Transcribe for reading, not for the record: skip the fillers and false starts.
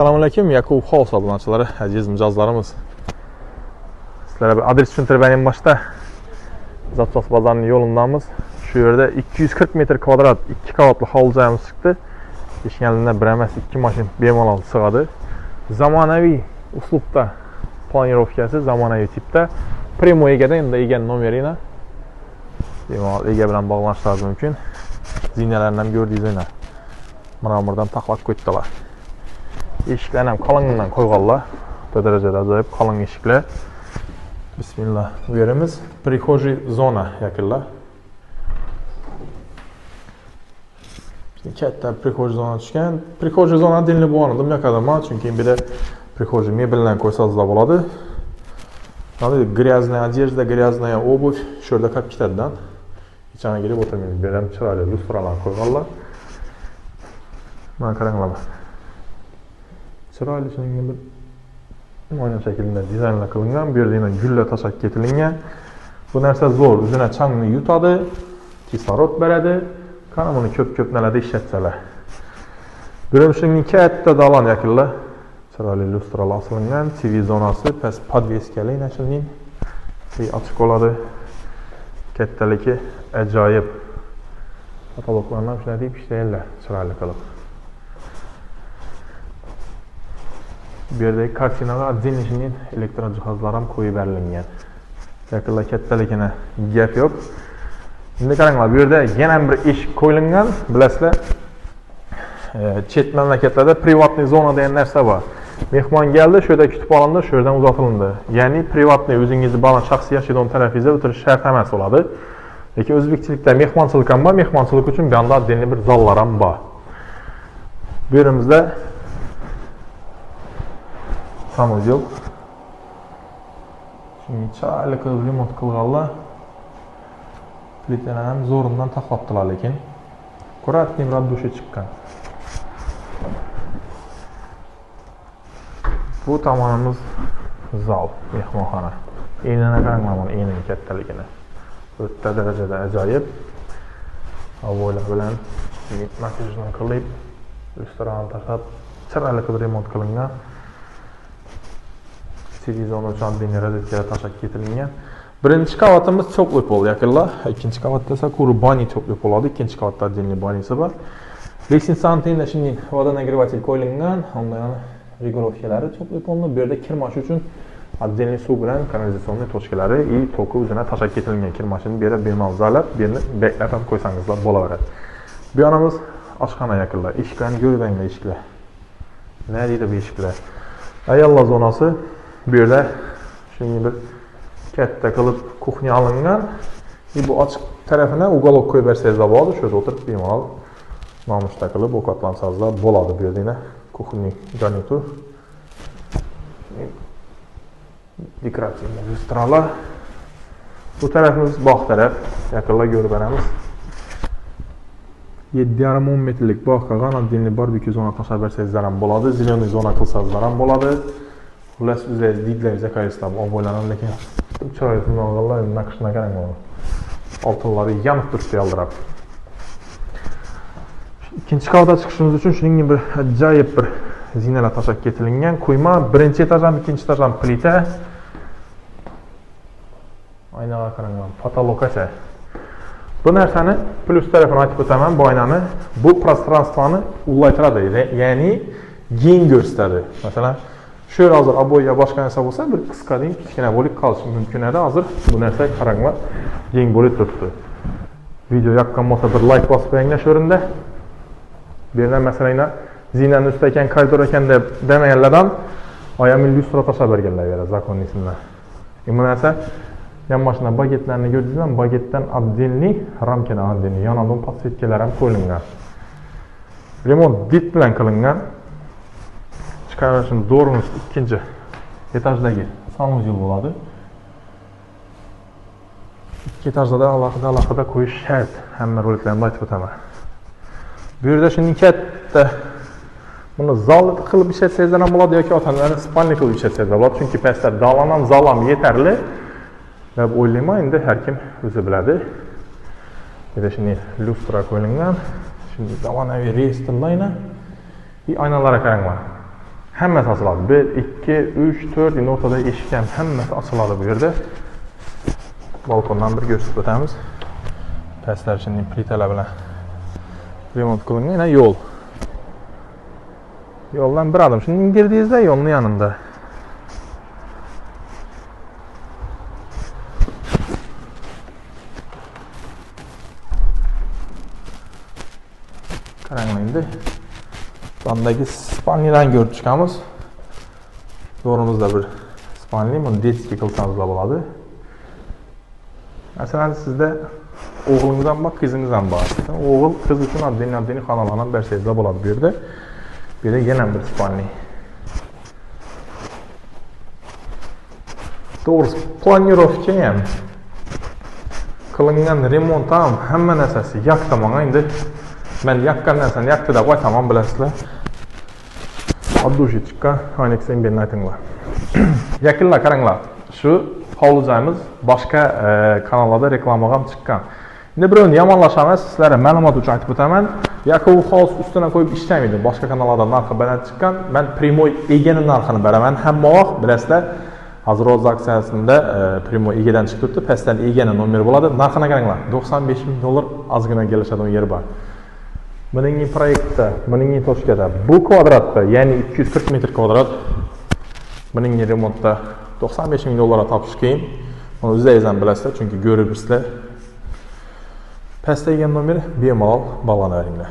Assalamu alaykum, Yakub House abunachilari, aziz mijozlarimiz. Sizlarga bir adres tushuntirib berayin boshda. Zapchast bozorining yo'lindamiz. Shu yerda 240 metr kvadrat 2 qavatli hovli joyimiz chiqdi. Eshik bir emas, 2 mashina bemalol sig'adi. Zamonaviy uslubda planirovkasi, zamonaviy tipda. Primo egada endi egan nomerini bemalol ega bilan bog'lanishingiz mumkin. Zinalarini ham ko'rdingiz ena. Mramordan taxlab qo'ydilar. Eshiklarni ham qalindan qo'yganlar. O'rta darajada ajoyib qalin eshiklar. Bismillah. Bu yerimiz прихожий zona yaqinlar. Katta прихожий zona tushgan. Прихожий zona отдельно bo'lgani dim yoqadi man, chunki bu yerda прихожий mebellarni qo'ysangizlar bo'ladi. Грязная одежда, грязная обувь shu yerda qolib ketadidan. Hech anaqa kirib o'tirmaymiz. Bu yerda ham chiroyli lustralar qo'yganlar. Mana qaranglar. Chiroyli shunga bir oyna shaklida dizaynlar qilingan. Bu yerda yana gullar tashlab ketilingan. Bu narsa zo'r, o'zina changni yutadi, kislorod beradi. Qani buni ko'p-ko'p nalarda ishlatsalar. Bu shunga katta dalan yaqinlar. Chiroyli lustralar osilgan, TV zonasi, past podveskali nashrning ochiq bo'ladi. Kattaligi ajoyib. Kataloglarni ham shunday deb ishlaydilar, chiroyli qilib. Bu yerdagi kartinalar отдельно shunday elektron jihozlar ham qo'yib berilgan. Yaqinlar kattaligini gap yo'q. Endi qaranglar, bu yerda yana bir eshik qo'yilgan. Bilasizlar, chet mamlakatlarda privatniy zona degan narsa bor. Mehmon keldi, shu yerda kutib olindi, shu yerdan uzatilindi. Ya'ni privatniy o'zingizni baland shaxsiy yashaydigan tarafingizda o'tirish shart emas bo'ladi. Lekin o'zbekchilikda mehmonchilik ham bor, mehmonchilik uchun bu yoqda отдельный bir zallar ham bor. Bu yerimizda sanuzel. Shunga chiroyli qilib remont qilganlar. Plitalarni ham zo'ridan taxlabdilar lekin. Akkuratniy bir dusha chiqqan. Bu tomonimiz zal, mehmonxona. Enini qaranglar, mana enining kattaligini. O'rta darajada ajoyib. Ovoylar bilan makiyajni qilib, restoran tashlab, chiroyli qilib remont qilingan. Televizor uchun отдельный rozetkalar tashlab ketilingan. Birinchi qavatimiz теплый pol yaqinlar. Ikkinchi qavatda esa quruq bani теплый bo'ladi. Ikkinchi qavatda отдельный banisi bor. Лестница tenda shunday водонагреватель qo'yilgan. Unda yana регулировкалari теплый polni. Bu yerda kir mashu uchun отдельный suv bilan kanalizatsion tochkalari и toki o'zina tashlab ketilgan kir mashini bu yerda bemalol zalab, bu yerni beklab ham qo'ysangizlar bo'laveradi. Bu yonimiz oshxona yaqinlar. Eshiklarni ko'ringlar, eshiklar. Nima deydi bu eshiklar? Ayollar zonasi. Bu yerda shunday bir katta qilib kuxnya olingan. Bu ochiq tarafini uголок qo'yib bersangizlar bo'ladi. Shu yerda o'tirib bemalol nonushta qilib ovqatlansangizlar bo'ladi. Bu yerda yana kuxnya garnitur, dekorativ lustralar. Bu tarafimiz bog' taraf. Yaqinlar ko'rib beramiz. 7,5-10 metrlik bog' qilgan, отдельный barbekyu zona tashlab bersangizlar ham bo'ladi, зеленый zona qilsangizlar ham bo'ladi. Xullas, o'zingiz didlaringizga qaraysizlar, oboylarni lekin chiroyli olganlar, naqshini qarang, oltinlari yonib turibdi yaldirab. Ikkinchi qavatga chiqishimiz uchun shuningdek bir ajoyib bir zinalar tashlab ketilingan. Quyma, birinchi etaj ham, ikkinchi etaj ham plita. Aynaga qaranglar, potolokkacha. Bu narsani plus tarafini aytib o'taman, bu aynani, bu prostranствoni ulg'aytiradi, ya'ni keng ko'rsatadi. Masalan, shu yer hozir oboy yo boshqa narsa bo'lsa, bir qisqa deng kichkina bo'lib qolishi mumkin edi. Hozir bu narsa qaranglar, keng bo'lib turibdi. Video yoqqan bo'lsa bir like bosib qo'yinglar shu o'rinda. Bu yerdan masalan, zinani ustida ekan, koridor ekan deb demaganlardan oyam lyustra tashlab berganlar bu yerda zakonnisindan. Bu narsa yan mashina bagetlarni ko'rdingizmi? Bagetdan отдельный ramkadan отдельный yonidan podсветkalar ham qo'yilgan. Remont did bilan qilingan. Chiqarishimiz zo'rimiz ikkinchi etajdagi sanuzel bo'ladi. Ikki etajda da alohida alohida qo'yish shart. Hamma roliklarni aytib o'taman. Bu yerda shunday katta buni zal qilib ishlatsangizlar ham bo'ladi yoki ota-onalarni spalni qilib ishlatsangizlar bo'ladi. Chunki pastda dalan ham, zal ham yetarli deb o'ylayman. Endi har kim o'zi biladi. Bu yerda shunday lyustra qo'yilgan. Shunday zamonaviy reyestrlar ayna. Aynalarga qaranglar. Hammasi ochiladi. 1, 2, 3, 4, endi o'rtada eshik ham hammasi ochiladi bu yerda. Balkondan bir ko'rsatib o'tamiz. Pastlar shunday plitalar bilan remont qilingan. Yana yo'l. Yo'ldan bir adım. Shunday kirdingizda yo'lning yanında. Qaranglar endi. Bandagi spalnidan ko'rib chiqamiz. To'g'rimizda bir spalni, buni detskiy qilsangiz bo'ladi. Masalan, sizda o'g'lingiz ham bor, qizingiz ham bor. O'g'il, qiz uchun отдельно xonalarni bersangiz bo'ladi bu yerda. Bu yerda yana bir spalni. To'g'risi, planirovka ham, qilingan remont ham, hamma narsasi yoqdi menga. Endi men yoqqan narsani yoqdi deb aytaman, bilasizlar. Abdushi chiqqan, ayniqsa meni aytinglar. Yaqinlar qaranglar, shu hovli joyimiz boshqa kanallarda reklamaga ham chiqqan. Endi birovni yomonlashamas, sizlarga ma'lumot uchun aytib o'taman. Yakov House ustuna qo'yib ishlamaydi. Boshqa kanallarda narxi baland chiqqan. Men primoy egani narxini beraman hamma vaqt, bilasizlar. Hozir ro'za aksiyasida primoy egadan chiqib turibdi, pastdan egani nomeri bo'ladi. Narxini qaranglar, 95 ming dollar ozgina kelishadigan yer bor. Buning proyektda, buning tochkada bu kvadratda, ya'ni 240 metr kvadrat, buning remontda 95 ming dollarga topish qiyin. Buni o'zingiz ham bilasizlar, chunki ko'ribsizlar. Pastda degan nomeri bemalol bog'lanaveringlar.